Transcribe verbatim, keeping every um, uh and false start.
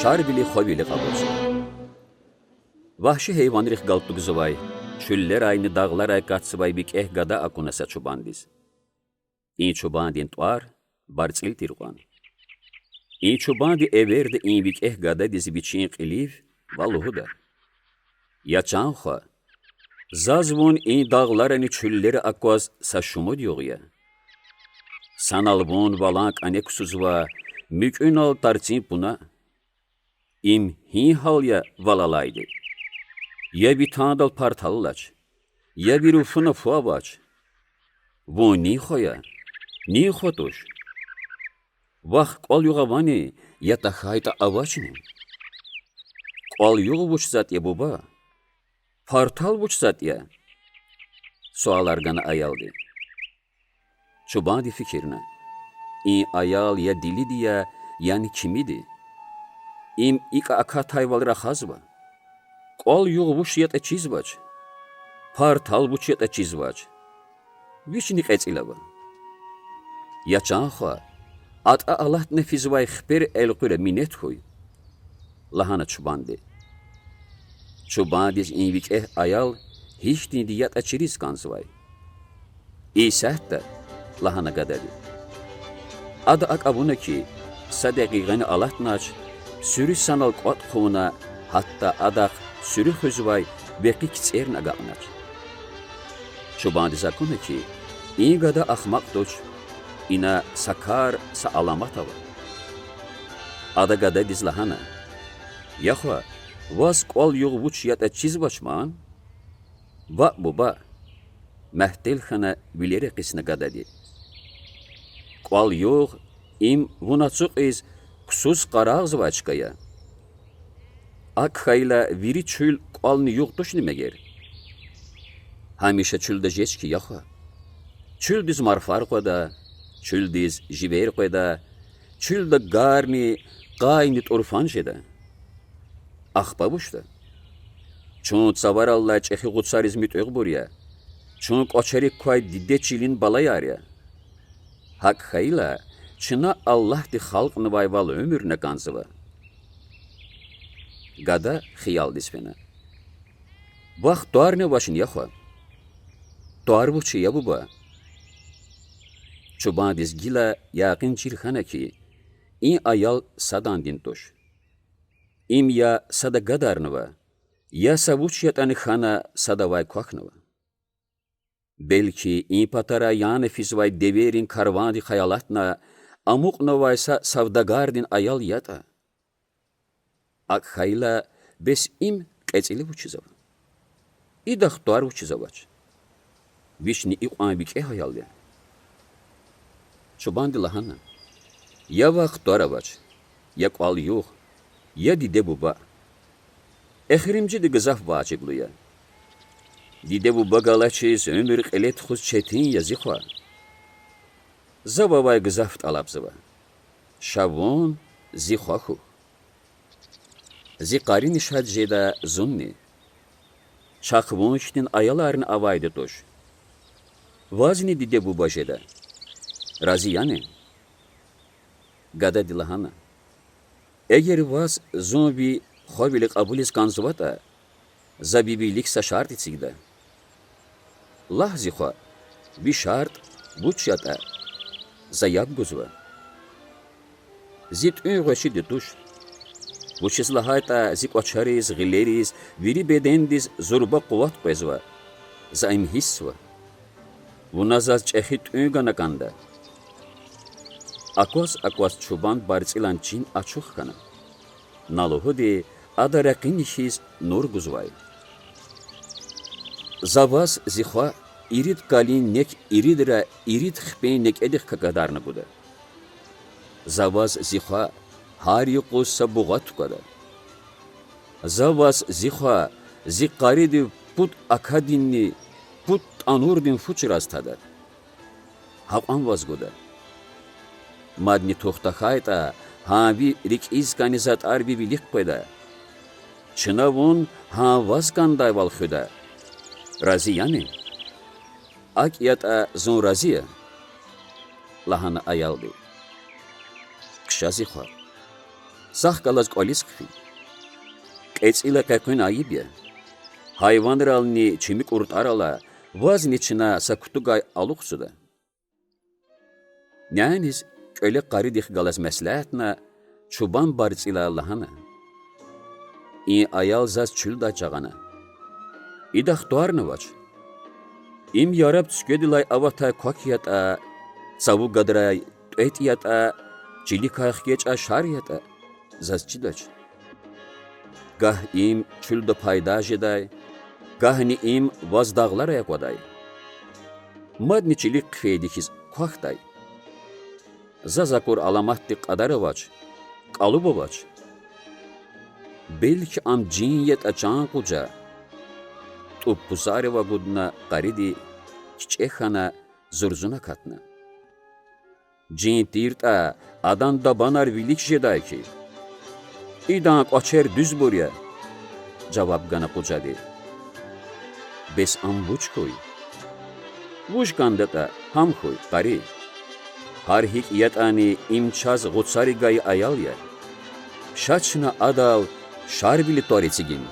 Чарвили хвавили кьабулзава. Вагьши гьайванрихъ галтугзавай, чуьллерайни дагъларай катзавай викӀегь гада акуна са чубандиз. И чубандин тӀвар БарцӀил тир кьван. И чубанди эверда и викӀегь гададиз вичин кьилив ва лугьуда: Я чан хва, заз вун и дагъларани чуьллера акваз са шумуд югъ я. Санал вун валан кӀане ксузва, муькуьнал тарцин пуна. Им гьи гьал я вал алайди? Я ви тандал партал алач, я ви руфуна фу авач. Вун нин хва я, нин хва туш. Вахъ кӀвал-югъ авани, я тахьайтӀа авачни? КӀвал-югъ вуч затӀ я, буба? Партал вуч затӀ я? суалар гана аялди. Чубанди фикирна: И аял я дилиди я, яни кимиди. Им икӀа акатайвал рахазва. КӀвал-югъ вуч ятӀа чизвач, партал вуч ятӀа чизвач. Вични кьецӀил ава. Я чан хва, атӀа алатна физвай хипер элкъуьра минет хьуй,— лагьана чубанди. Чубандиз и викӀегь аял гьихьтинди ятӀа чириз кӀанзавай. Исятда,— лагьана гадади. Ада акӀ авуна хьи, са декьикьани алатнач, суьруь санал кӀватӀ хъувуна, гьатта адахъ суьруь хуьзвай векъи кицӀерни агакьнач. Чубандиз акуна хьи, и гада ахмакь туш, ина са кар, са аламат ава. Ада гададиз лагьана: Я хва, ваз кӀвал-югъ вуч ятӀа чизвач ман? Ваъ, буба,— мягьтел хьана вилер экъисна гадади. КӀвал-югъ— им вун ацукьиз ксуз къарагъзавай чка я. АкӀ хьайила, вири чуьл кӀвални югъ тушни мегер? Гьамиша чуьлда жеч хьи, я хва. Чуьлдиз марфар къведа, чуьлдиз живер къведа, чуьлда гарни, къайни тӀурфан жеда. Ахпа вучда? Чун цаварал алай чӀехи гъуцариз муьтӀуьгъбур я, чун кӀвачерик квай диде чилин балаяр я. ГьакӀ хьайила, чна Аллагьди халкьнавайвал уьмуьрна кӀанзава. Гада хиялдиз фена. Вахъ тӀварни авачни, я хва? ТӀвар вуч я, я буба? Чубандиз гила якъин чир хьана хьи, и аял садандин туш. Им я сада гадарнава, я са вуч ятӀани хьана садавай квахьнава. Белки, и патара яна физвай девейрин карвандихъай алатна, амукьнавай са савдагардин аял ятӀа? АкӀ хьайила, бес им кьецӀила вучиз ава? Идахъ тӀвар вучиз авач? Вични икьван викӀегь аял я. Чубанди лагьана: Я вахъ тӀвар авач, я кӀвал-югъ, я диде-буба. Эхиримжиди гзаф важиблу я. Диде-буба галачиз уьмуьр кьиле тухуз четин я, зи хва. За вавай гзаф тӀалабзава. Ша вун зи хва хьухь. Зи къарини шад жеда, зунни. Чахъ вун хьтин аяларни авайди туш. Вазни диде-буба жеда. Рази яни? Гадади лагьана: Эгер ваз зун ви хвавили кьабулиз кӀанзаватӀа, за ви вилик са шартӀ эцигда. Лагь, зи хва, ви шартӀ вуч ятӀа, за яб гузва. Зи тӀуьн гъвечӀиди туш, вучиз лагьайтӀа зи кӀвачериз, гъилериз, вири бедендиз зурба къуват къвезва, за им гьиссзава. Вуна заз чӀехи тӀуьн гана кӀанда. Акваз-акваз чубан БарцӀилан чин ачух хьана. На лугьуди, ада ракъини хьиз нур гузвай. За ваз, зи хва, ирид калин нек иридра ирид хипен некӀедихъ какадарна гуда. За ваз, зи хва, гьар юкъуз са бугъа тукӀвада. За ваз, зи хва, зи къаридив пуд акадинни пуд тӀанурдин фу чраз тада. Гьакьван ваз гуда. Мадни тух тахьайтӀа, гьа ви рикӀиз кӀани затӀар ви вилик къведа. Чна вун гьа ваз кӀандайвал хуьда. Рази яни? АкӀ ятӀа, зун рази я,— лагьана аялди. Хъша, зи хва. Сагъ галаз кӀвализ хъфин. КьецӀила къекъуьн айиб я. Гьайванрални чими кӀуртӀарал а вазни чна са кутугай алукьзава. Няниз кӀвале къаридихъ галаз меслятна, чубан БарцӀилай лагьана: И аял заз чуьлдай жагъана. Идахъ тӀварни авач. Им яраб цуькведилай аватай квак ятӀа, цаву гадрай тӀветӀ ятӀа, чиликай хкечӀай шар ятӀа, заз чидач. Гагь им чуьлда пайда жедай, гагьни им ваз дагъларай аквадай. Мадни чилик хъфейди хьиз квахьдай. Заз акур аламатдин кьадар авач, кӀалуб авач. Белки ам жин ятӀа, чан къужа? ТӀуб-пузарив агудна къариди, кичӀе хьана, зурзун акатна. Жин тиртӀа, адан дабанар вилик жедай хьи. Идан кӀвачер дуьзбур я,— жаваб гана къужади. Бес ам вуч хьуй? Вуж кӀандатӀа, гьам хьуй, къари. Гьар гьикӀ ятӀани, им чаз гъуцари гайи аял я. Ша чна адал шарвили твар эцигин.